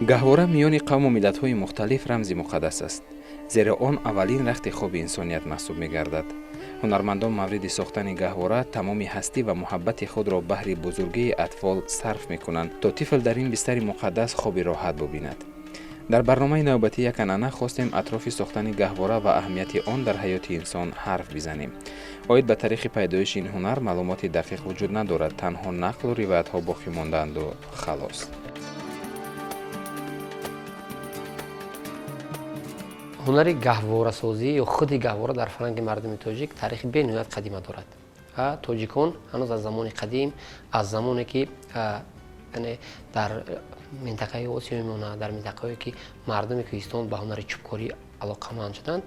Гаҳвора миёни қавму миллатҳои мухталиф рамзи муқаддас аст, зеро он аввалин рахти хоби инсоният маҳсуб мегардад. Ҳунармандон мавриди сохтани гаҳвора тамоми ҳастӣ ва муҳаббати худро баҳри бузургии атфол сарф мекунанд, то тифл дар ин бистари муқаддас хоби роҳат бубинад. Дар барномаи навбатии «Як анъана» хостем атрофи сохтани гаҳвора ва аҳамияти он дар ҳаёти инсон ҳарф бизанем. Оид ба таърихи пайдоиши ин ҳунар маълумоти дақиқ вуҷуд надорад, танҳо нақлу ривоятҳо боқӣ мондаанду халос. Ҳунари гаҳворасозӣ ё худи гаҳвора дар фарҳанги мардуми тоҷик таърихи бениҳоят қадима дорад. Тоҷикон ҳанӯз аз замони қадим, аз замоне ки яъне дар минтақаи Осиёи Миёна, дар минтақаҳое ки мардуми кӯҳистон ба ҳунари чӯбкорӣ алоқаманд шуданд,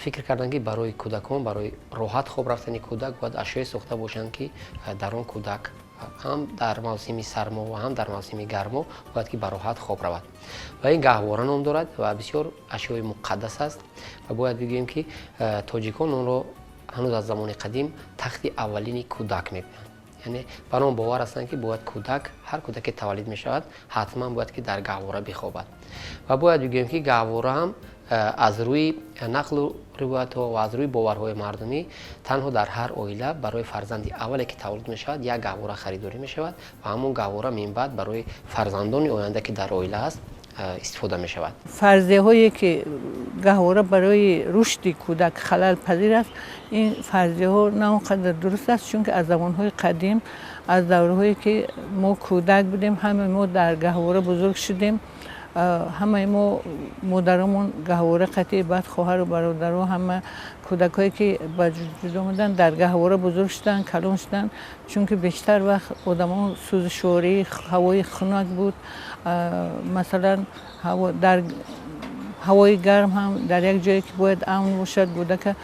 фикр карданд, ки барои кӯдакон, барои роҳат хоб рафтани кӯдак бояд ашёе сохта бошанд, ки дар он кӯдак ҳам дар мавсими сармо ва ҳам дар мавсими гармо бояд ки ба роҳат хоб равад. Ва ин гаҳвора ном дорад ва бисёр ашёи муқаддас аст. Ва бояд бигӯем, ки тоҷикон онро ҳанӯз аз замони қадим тахти аввалини кӯдак мегӯянд, яъне бар он бовар ҳастанд, ки бояд кӯдак, ҳар кӯдаке таваллуд мешавад, ҳатман бояд ки дар гаҳвора бихобад. Ва бояд бигӯем, ки гаҳвора ҳам аз рӯи нақлу ривоятҳо ва аз рӯи боварҳои мардумӣ танҳо дар ҳар оила барои фарзанди аввале ки таваллуд мешавад, як гаҳвора харидорӣ мешавад ва ҳамон гаҳвора минбаъд барои фарзандони оянда, ки дар оила аст, истифода мешавад. Фарзияҳое ки гаҳвора барои рушди кӯдак халалпазир аст, ин фарзияҳо на он қадар дуруст аст, чунки аз замонҳои қадим, аз давраҳое ки мо кӯдак будем, ҳамаи мо дар гаҳвора бузург шудем. Ҳамаи мо модаромон гаҳвора қатъи, баъд хоҳару бародаро, ҳама кӯдакҳое ки ба вуҷуд омаданд, дар гаҳвора бузург шуданд, калон шуданд, чунки бештар вақт одамон сӯзишворӣ, ҳавои хунак буд. Масалан, дар ҳавои гарм ҳам дар як ҷое ки бояд амн бошад, кӯдака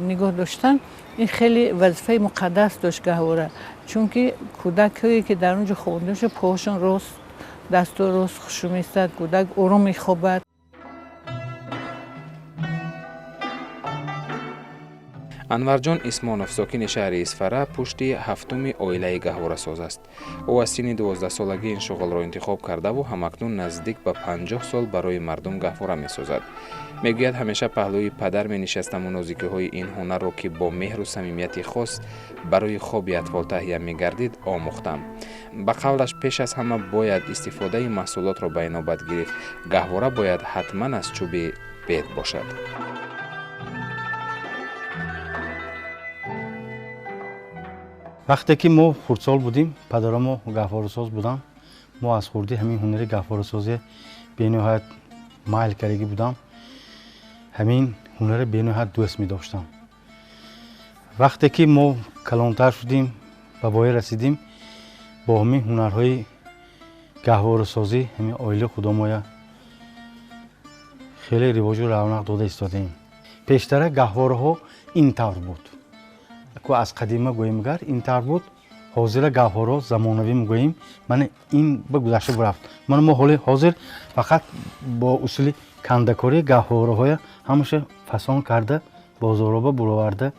нигоҳ доштан, ин хеле вазифаи муқаддас дошт гаҳвора, чунки кӯдакҳое ки дар он ҷо хобонда мешуд, поҳошон рост, дасту рост хушрӯ меистад, кӯдак ором мехобад. Анварҷон Исмонов, сокини шаҳри Исфара, пушти ҳафтуми оилаи гаҳворасоз аст. Ӯ аз синни 12-солагӣ ин шуғлро интихоб кардаву ҳамакнун наздик ба 50 сол барои мардум гаҳвора месозад. Мегӯяд, ҳамеша паҳлӯи падар менишастаму нозикиҳои ин ҳунарро, ки бо меҳру самимияти хос барои хоби атфол таҳия мегардид, омӯхтам. Ба қавлаш, пеш аз ҳама бояд истифодаи маҳсулотро ба инобат гирифт. Гаҳвора бояд ҳатман аз чӯби бед бошад. Вақте ки мо хурдсол будем, падаромо гаҳворасоз буданд. Мо аз хурдӣ ҳамин ҳунари гаҳворасозӣ бениҳоят майл кардагӣ будам, ҳамин ҳунарро бениҳоят дӯст медоштам. Вақте ки мо калонтар шудем, ба воя расидем, бо ҳамин ҳунарҳои гаҳворасозӣ ҳамин оилаи худомоя хеле ривоҷу равнақ дода истодаем. Пештара гаҳвораҳо ин тавр буд ку, аз қадима гӯем гар, ин тавр буд. Ҳозира гаҳвораҳо замонавӣ мегӯем, мана ин ба гузашта рафт. Мана мо ҳоли ҳозир фақат бо усули кандакорӣ гаҳвораҳоя ҳамаша фасон карда, бозороба буроварда,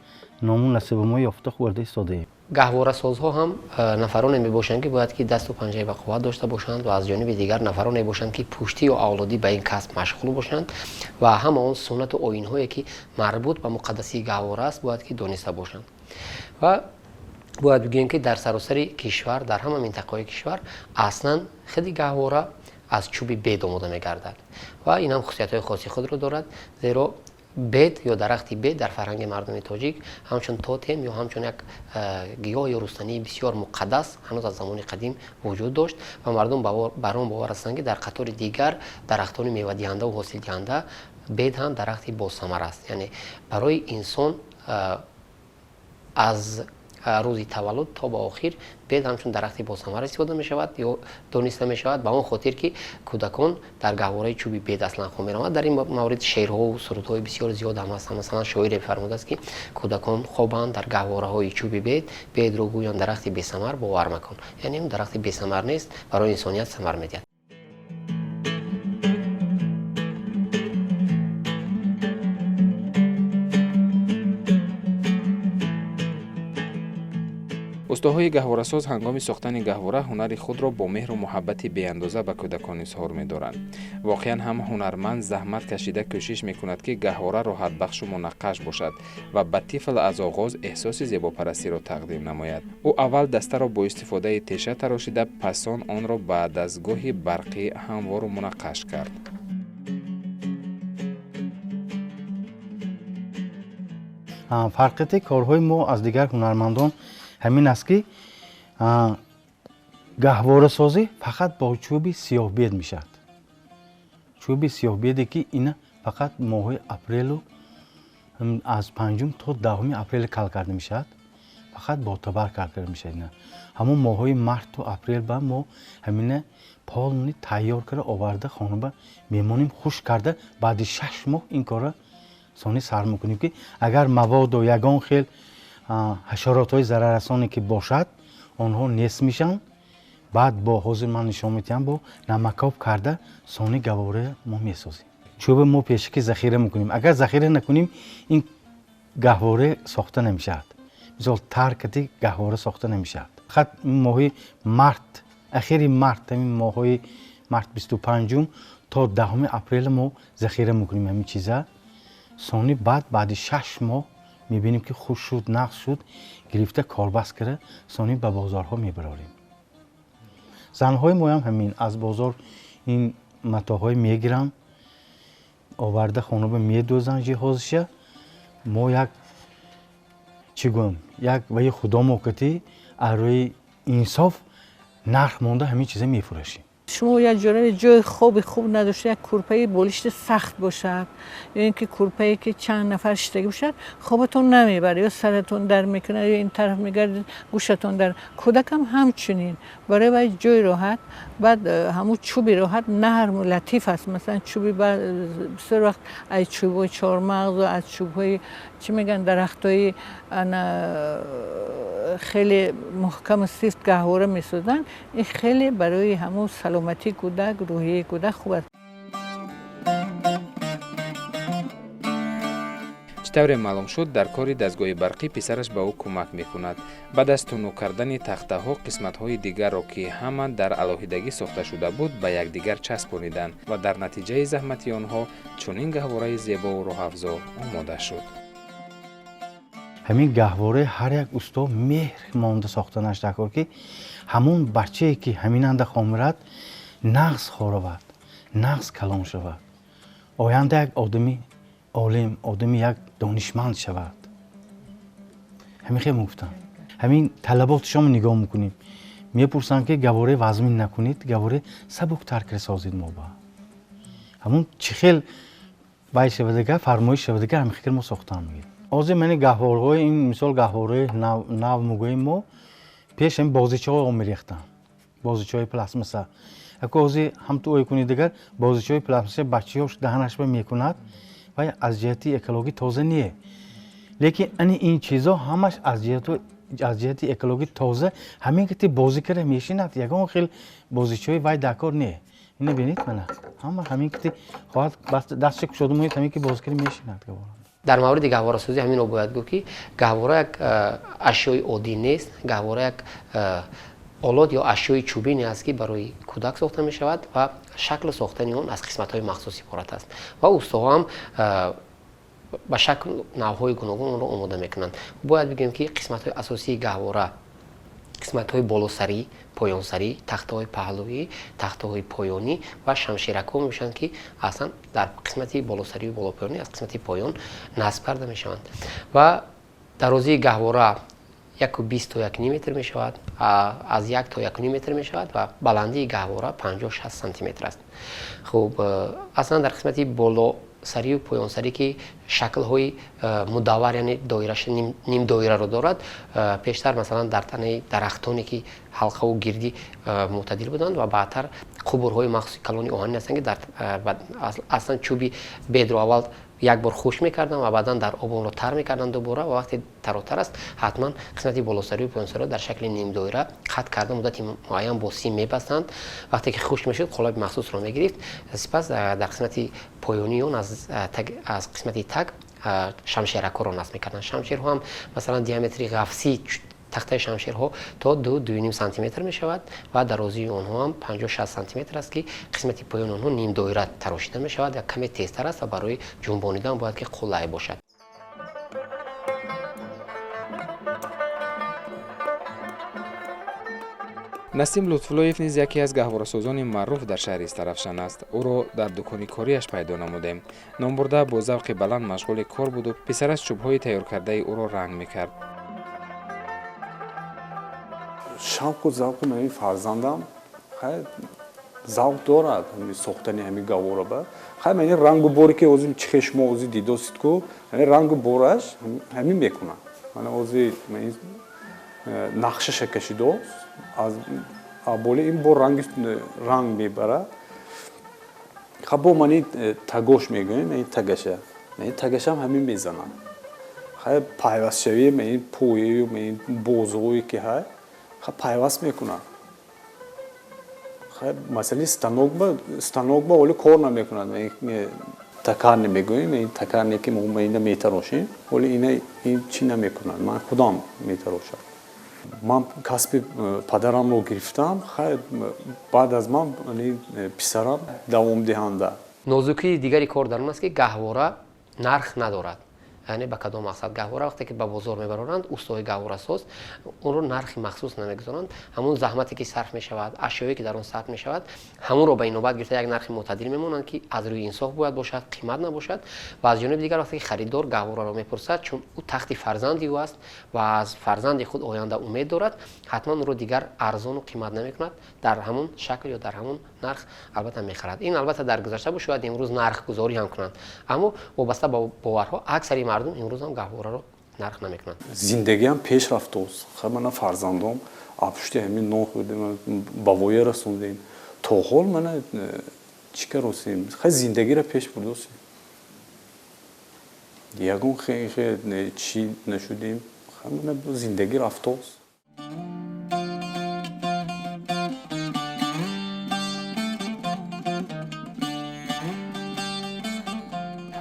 ному насибамо ёфта хӯрда истодаем. Гаҳворасозҳо ҳам нафароне мебошанд, ки бояд ки дасту панҷаи бақувват дошта бошанд ва аз ҷониби дигар нафароне бошанд, ки пуштӣ ё авлодӣ ба ин касб машғул бошанд ва ҳама он суннату оинҳое, ки марбут ба муқаддасии гаҳвора аст, бояд ки дониста бошанд. Ва бояд бигӯем, ки дар саросари кишвар, дар ҳама минтақаҳои кишвар аслан худи гаҳвора аз чӯби бед омода мегардад ва ин ҳам хусусиятҳои хоси худро дорад, зеро бед ё дарахти бед дар фарҳанги мардуми тоҷик ҳамчун тотем ё ҳамчун як гиёҳ ё рустании бисёр муқаддас ҳанӯз аз замони қадим вуҷуд дошт ва мардум бар он бовар ҳастанд, ки дар қатори дигар дарахтони мевадиҳандаву ҳосилдиҳанда бед ҳам дарахти босамар аст, яъне барои инсон аз рӯзи таваллуд то ба охир бед ҳамчун дарахти босамар истифода мешавад ё дониста мешавад. Ба он хотир ки кӯдакон дар гаҳвораи чӯби бед аслан хоб мераванд. Дар ин маврид шеърҳову сурудҳои бисёр зиёд ҳам ҳастанд. Масалан, шоире фармудааст, ки кӯдакон хобанд дар гаҳвораҳои чӯби бед, бедро гӯянд дарахти бесамар, бовар макун. Яъне дарахти бесамар нест, барои инсоният самар медиҳад. Устоди Устоҳои гаҳворасоз ҳангоми сохтани гаҳвора ҳунари худро бо меҳру муҳаббати беандоза ба кӯдакон изҳор медоранд. Воқеан ҳам ҳунарманд заҳмат кашида кӯшиш мекунад, ки гаҳвора роҳатбахшу мунаққаш бошад ва ба тифл аз оғоз эҳсоси зебопарастиро тақдим намояд. Ӯ аввал дастаро бо истифодаи теша тарошида, пасон онро ба дастгоҳи барқӣ ҳамвору мунаққаш кард. Фарқияти корҳои мо аз дигар ҳунармандон ҳамин аст, ки гаҳворасозӣ фақат бо чӯби сиёҳбед мешавад. Чӯби сиёҳбеде, ки ина фақат моҳҳои апрелу аз 5 то 10 апрел кал карда мешавад, фақат бо табар кал карда мешавад. Ина ҳамон моҳҳои марту апрел ба мо ҳамина полни тайёр карда оварда хона мемонем, хушк карда, баъди 6 моҳ ин корро сони сар мекунем, ки агар маводу ягон хел ҳашаротҳои зараррасоне ки бошад, онҳо нест мешаванд. Баъд бо ҳозир ман нишон медиҳам, бо намакоб карда сони гаҳвора мо месозем. Чӯба мо пешакӣ захира мекунем. Агар захира накунем, ин гаҳвора сохта намешавад. Мисол, таркати гаҳвора сохта намешавад. Фақат моҳи март, ахири март, ҳамин моҳҳои март 25 то 10 апрел мо захира мекунем ҳамин чиза. Сони баъд баъди 6 моҳ мебинем, ки хуш шуд, нақш шуд, гирифта корбаст карда, сони ба бозорҳо мебарорем. Занҳои моям ҳамин аз бозор ин матоъҳое мегиранд, оварда хонаба медӯзанд ҷиҳозиша. Мо як чӣ гӯям, як ваи худомо кати аз рӯи инсоф нарх монда ҳамин чиза мефурӯшем. Шумо як ҷораи ҷои хоби хуб надошта, як курпаи болишти сахт бошад ё ин ки курпае ки чанд нафар шиштагӣ бошад, хобатон намебарад, ё саратон дар мекунад, ё ин тараф мегардид, гӯшатон дар. Кӯдакам ҳамчунин барои вай ҷои роҳат, баъд ҳамун чӯби роҳат нарму латиф аст. Масалан, чӯби бисёр вақт аз чӯбҳои чормағзу аз чӯбҳои чӣ мегӯянд, дарахтҳои хеле муҳкаму сифт гаҳвора месозанд. Ин хеле барои ҳамун саломатии кӯдак, рӯҳияи кӯдак хуб аст. Чӣ тавре маълум шуд, дар кори дастгоҳи барқӣ писараш ба ӯ кӯмак мекунад. Баъд аз тунук кардани тахтаҳо, қисматҳои дигарро, ки ҳама дар алоҳидагӣ сохта шуда буд, ба якдигар часпониданд ва дар натиҷаи заҳмати онҳо чунин гаҳвораи зебову роҳафзо омода шуд. Ҳамин гаҳвораи ҳар як усто меҳр монда сохтанаш даркор, ки ҳамон бачае, ки ҳаминанда хомирад, нағз хоравад, нағз калон шавад, оянда як одами олим, одами як донишманд шавад. Ҳамин хел мегуфтам. Ҳамин талаботшонро нигоҳ мекунем, мепурсанд, ки гаҳвораи вазмин накунед, гаҳвораи сабуктар кира созед. Мо ба ҳамун чӣ хел вай шавадага, фармоиш шавадага, ҳамин хел мо сохтан мегирем. Ҳозир мани гаҳвораҳои ин, мисол, гаҳвораи нав мегӯем, мо пеш ҳамин бозичаҳо мерехтанд, бозичаҳои пластмасса. Ако ҳозир ҳамту ой кунед, дигар бозичаҳои пластмасса бачаҳош даҳанашба мекунад ва аз ҷиҳати экологӣ тоза не. Лекин ани ин чизо ҳамаш аз ҷиҳати экологӣ тоза, ҳамин ки бозӣ карда мешинад, ягон хел бозичаҳои вай дар кор не. Ина бинед, мана ҳама ҳамин ки хоҳад дастша кушода монед, ҳамин ки бозӣ карда мешинад. Дар мавриди гаҳворасозӣ ҳаминро бояд гуфт, ки гаҳвора як ашёи оддӣ нест. Гаҳвора як олот ё ашёи чӯбине аст, ки барои кӯдак сохта мешавад ва шаклу сохтани он аз қисматҳои махсус иборат аст ва устоҳо ҳам ба шакл навъҳои гуногун онро омода мекунанд. Бояд бигӯем, ки қисматҳои асосии гаҳвора қисматҳои болосарӣ, поёнсарӣ, тахтаҳои паҳлӯӣ, тахтаҳои поёнӣ ва шамширакҳо мебошанд, ки аслан дар қисмати болосарию болопоёнӣ аз қисмати поён насб карда мешаванд. Ва дарозии гаҳвора 1,20 то 1,5 метр мешавад, аз 1 то 1,5 метр мешавад ва баландии гаҳвора 50-60 сантиметр аст. Хуб, аслан дар қисмати болосарию поёнсарӣ, ки шаклҳои мудаввар, яъне доираша нимдоираро дорад, пештар масалан дар танаи дарахтоне, ки ҳалқаву гирдӣ мӯътадил буданд, ва баъдтар қубурҳои махсуси калони оҳанӣ ҳастанд, ки аслан чӯби бедро аввал як бор хушк мекарданд ва баъдан дар об онро тар мекарданд дубора, ва вақте таротар аст, ҳатман қисмати болосарию поёнсариро дар шакли нимдоира қатъ карда, муддати муайян бо сим мебастанд. Вақте ки хушк мешуд, қолаби махсусро мегирифт. Сипас дар қисмати поёнии он аз қисмати таг шамшеракҳоро насб мекарданд. Шамшерҳо ҳам масалан диаметри ғафсии Тахтаи шамшерҳо то 2-2,5 сантиметр мешавад ва дарозии онҳо ҳам 50-60 сантиметр аст, ки қисмати поёни онҳо нимдоира тарошида мешавад ва каме тезтар аст ва барои ҷунбонидан бояд ки қулай бошад. Насим Лутфуллоев низ яке аз гаҳворасозони маъруф дар шаҳри Истаравшан аст. Ӯро дар дукони кориаш пайдо намудем. Номбурда бо завқи баланд машғули кор буду писараш чӯбҳои тайёркардаи ӯро ранг мекард. Шавқу завқи ман фарзандам завқ дорад сохтани ҳамин гаҳвораба. Хай ман рангу боре ки ҳозир чихе шумо ҳозир дидосид ку, ҳамин рангу бораш ҳамин мекунад. Мана ҳозир нақшаша кашидост, аз боли ин бо ранг мебарад. Ха бо мани тагош мегӯем, ин тагаша. Ин тагашам ҳамин мезанад. Хай пайвастшавии ин поею ин бозҳое ки ҳай, ха пайваст мекунад. Хай масъалаи станок ба оли кор намекунад. Токарне мегӯем, ин токарне ки мо ина метарошем, оли ина ин чӣ намекунад. Ман худам метарошам. Ман касби падарамро гирифтам, хай баъд аз ман писарам давомдиҳанда. Нозукии дигари кор дар он аст, ки гаҳвора нарх надорад. Яъне ба кадом мақсад гаҳвора вақте ки ба бозор мебароранд, устои гаҳворасоз онро нархи махсус намегузоранд. Ҳамун заҳмате ки сарф мешавад, ашёе ки дар он сарф мешавад, ҳамонро ба инобат гирифта як нархи мӯътадил мемонанд, ки аз рӯи инсоф бояд бошад, қимат набошад. Ва аз ҷониби дигар вақте ки харидор гаҳвораро мепурсад, чун ӯ тахти фарзанди ӯ аст ва аз фарзанди худ оянда умед дорад, ҳатман ӯро дигар арзону қимат намекунад, дар ҳамун шакл ё дар ҳамун нарх албатта мехарад. Ин албатта дар гузашта буд, шояд имрӯз нархгузорӣ ҳам кунанд, аммо вобаста ба боварҳо аксари мардум имрӯз ҳам гаҳвораро нарх намекунанд. Зиндагиам пеш рафтост. Хай мана фарзандом апушти ҳамин нон хӯрдем, ба воя расондем. То ҳол мана чӣ каросем? Хай зиндагиро пеш бурдосем. Ягон хе чӣ нашудем. Хай мана зиндагӣ рафтост.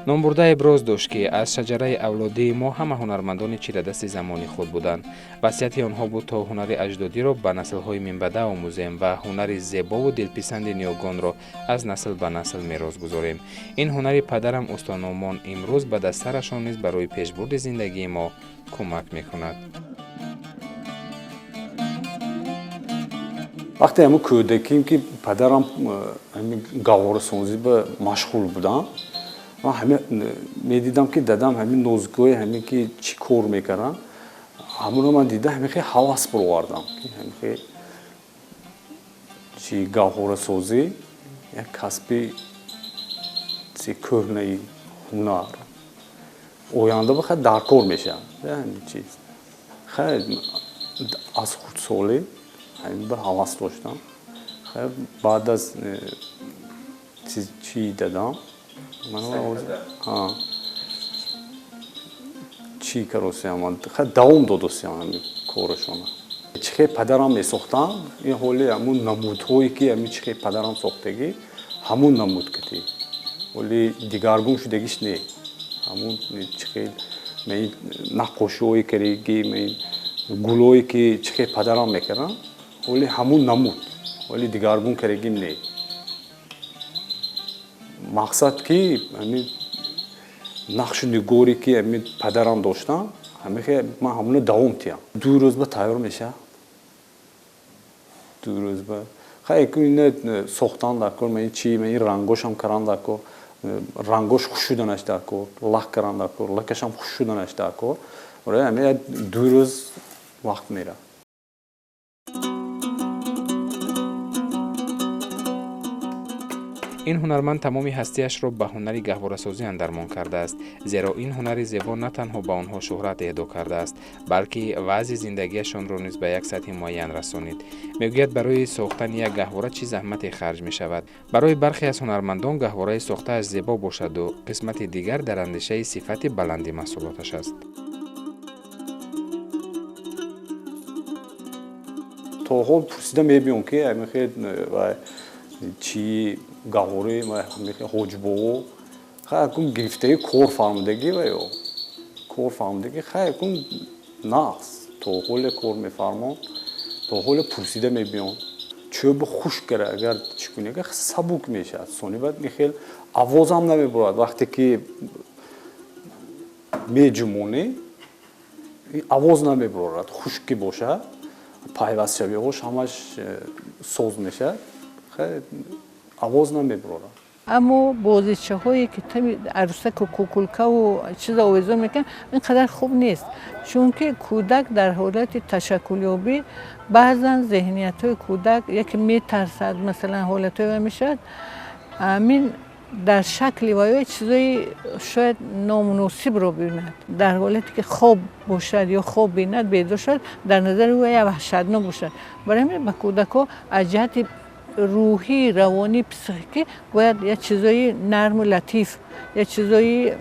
Номбурда иброз дошт, ки аз шаҷараи авлодии мо ҳама ҳунармандони чирадасти замони худ буданд. Васияти онҳо буд то ҳунари аҷдодиро ба наслҳои минбаъда омӯзем ва ҳунари зебову дилписанди ниёгонро аз насл ба насл мерос гузорем. Ин ҳунари падарам устономон имрӯз ба дастсарашон низ барои пешбурди зиндагии мо кӯмак мекунад. Вақте ҳамун кӯдаким ки падарам ҳамин гаҳворасозӣ ба машғул будам, ман ҳама медидам, ки дадам ҳамин нозукиҳои ҳамин ки чӣ кор мекарданд, ҳамонро ман дида ҳамин хел ҳавас баровардам, ки ҳамин хел чи гаҳворасозӣ як касби кӯҳнаи ҳунар оянда ба хай дар кор мешавад. Ҳамин чиз хай аз хурдсолӣ ҳамин ба ҳавас доштам. Хай баъд аз чӣ дадам чӣ каросиям, хай давом додосиям ҳамин корашона. Чӣ хел падарам месохтам, ин ҳоли ҳамун намудҳое ки ҳамин чӣ хел падарам сохтагӣ, ҳамун намуд кати. Ҳоли дигаргун шудагиш не. Ҳамун чӣ хел наққошиҳое кардаги, гулҳое ки чӣ хел падарам мекардам, ҳоли ҳамун намуд, ҳоли дигаргун кардагим не. Мақсад ки ҳамин нақшу нигоре ки ҳамин падарам доштам, ҳамин хел ман ҳамоно давом тиям. 2 рӯз ба тайёр мешавад. 2 рӯз ба. Хай ку ина сохтан дар кор, ман чи, ман ин рангошам каран дар кор, рангош хуш шуданаш дар кор, лак каран дар кор, лакашам хуш шуданаш дар кор. Ора ҳамин 2 рӯз вақт меравад. Ин ҳунарманд тамоми ҳастиашро ба ҳунари гаҳворасозӣ андармон кардааст, зеро ин ҳунари зебо на танҳо ба онҳо шӯҳрат эҳдо кардааст, балки вазъи зиндагиашонро низ ба як сатҳи муайян расонид. Мегӯяд, барои сохтани як гаҳвора чӣ заҳмате харҷ мешавад. Барои бархе аз ҳунармандон гаҳвораи сохтааш зебо бошаду қисмати дигар дар андешаи сифати баланди маҳсулоташ аст. То ҳол пурсида мебиём, ки ҳамин хел чӣ гаҳвораи ҳоҷбоо, хай акун гирифтаи кор фаҳмидагӣ ва ё кор фаҳмидагӣ, хай акун нақс То ҳоле кор мефармон, то ҳоле пурсида мебиён. Чӯби хушк кара агар чӣ кунӣ, сабук мешавад. Сони баъд хел овозам намебурад. Вақте ки меҷумонӣ, овоз намебурад. Хушк ки бошад, пайвастшавиҳош ҳамаш соз мешавад, овоз намебурад. Аммо бозичаҳое ки тами арӯсаку кукулкаву чиза овезон мекунанд, ин қадар хуб нест, чунки кӯдак дар ҳолати ташаккулёбӣ баъзан зеҳниятҳои кӯдак яке метарсад, масалан, ҳолатҳое мешавад, амин дар шакли ваё чизои шояд номуносибро бибинад. Дар ҳолате ки хоб бошад ё хоб бинад, бедор шавад, дар назари ӯ як ваҳшатнок бошад. Барои ҳамин ба кӯдакҳо аз ҷиҳати рӯҳӣ, равонӣ, психикӣ бояд як чизои нарму латиф, як чизои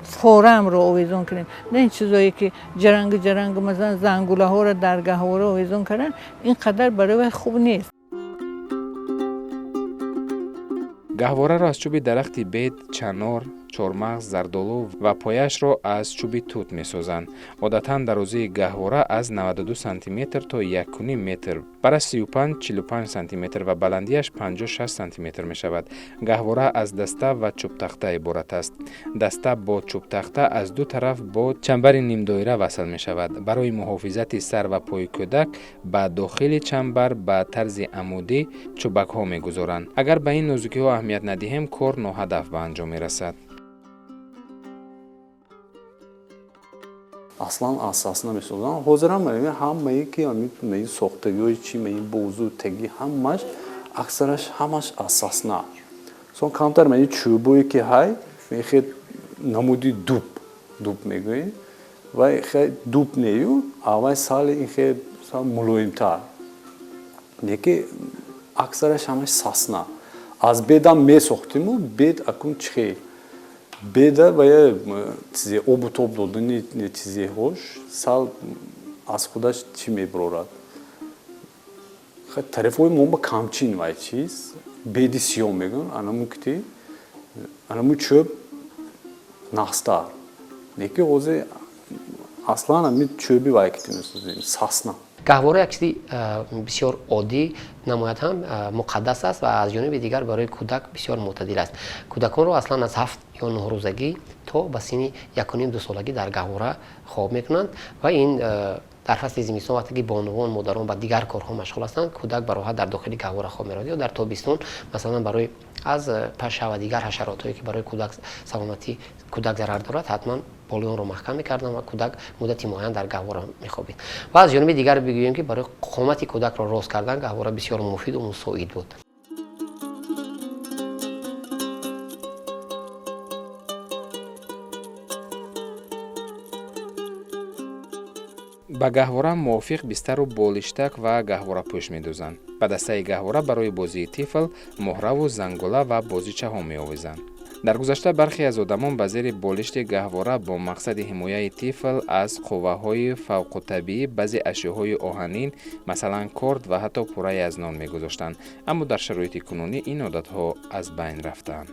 форамро овезон кунем, на ин чизое ки ҷарангу ҷарангу, масалан, зангулаҳоро дар гаҳвора овезон кардан, ин қадар барои вай хуб нест. Гаҳвораро аз чӯби дарахти бед, чанор, чормағз, зардолу ва пояшро аз чӯби тут месозанд. Одатан дарозии гаҳвора аз 92 сантиметр то 1,5 метр, бараш 35-45 сантиметр ва баландиаш 56 сантиметр мешавад. Гаҳвора аз даста ва чӯбтахта иборат аст. Даста бо чӯбтахта аз ду тараф бо чанбари нимдоира васл мешавад. Барои муҳофизати сар ва пои кӯдак ба дохили чанбар ба тарзи амудӣ чӯбакҳо мегузоранд. Агар ба ин нозукиҳо аҳамият надиҳем, кор ноҳадаф ба анҷом мерасад. Аслан аз сасна месозанд. Ҳозирам ҳамае ки сохтагиҳои чи бозу теги ҳамаш аксараш ҳамаш аз сасна. Сон камтар чӯбое ки ҳай хе намуди дуб, дуб мегӯем, вай хе дуб нею, аввай сали ин хе мулоимтар. Неки аксараш ҳамаш сасна. Аз бедам месохтиму, бед акун чихел беда вая чизе обу тоб додани чизеҳош сал аз худаш чӣ мебурорад. Тарафҳои мо ба камчин вай чиз беди сиёҳ мегӯянд, анаму кити анаму чӯб нағзтар. Леки ҳозир аслан ҳамин чӯби вай кити месозем, сасна. Гаҳвора як чизи бисёр оддӣ намояд ҳам муқаддас аст ва аз ҷониби дигар барои кӯдак бисёр мӯътадил аст. Кӯдаконро аслан аз 7 ё 9 рӯзагӣ то ба синни 1,5-2 солагӣ дар гаҳвора хоб мекунанд ва ин дар фасли зимистон, вақте ки бонувон, модарон ба дигар корҳо машғул ҳастанд, кӯдак бароҳат дар дохили гаҳвора хоб меравад. Ё дар тобистон, масалан, барои аз паша ва дигар ҳашаротҳое ки барои кӯдак саломатии кӯдак зарар дорад, ҳатман болои онро маҳкам мекарданд ва кӯдак муддати муайян дар гаҳвора мехобид. Ва аз ҷониби дигар бигӯем ки барои қомати кӯдакро рост кардан гаҳвора бисёр муфиду мусоид буд. Ба гаҳвора мувофиқ бистару болиштак ва гаҳворапӯш медӯзанд. Ба дастаи гаҳвора барои бозии тифл муҳраву зангула ва бозичаҳо меовезанд. Дар гузашта бархе аз одамон ба зери болишти гаҳвора бо мақсади ҳимояи тифл аз қувваҳои фавқутабиӣ баъзе ашёҳои оҳанин, масалан, корд ва ҳатто пурае аз нон мегузоштанд, аммо дар шароити кунунӣ ин одатҳо аз байн рафтаанд.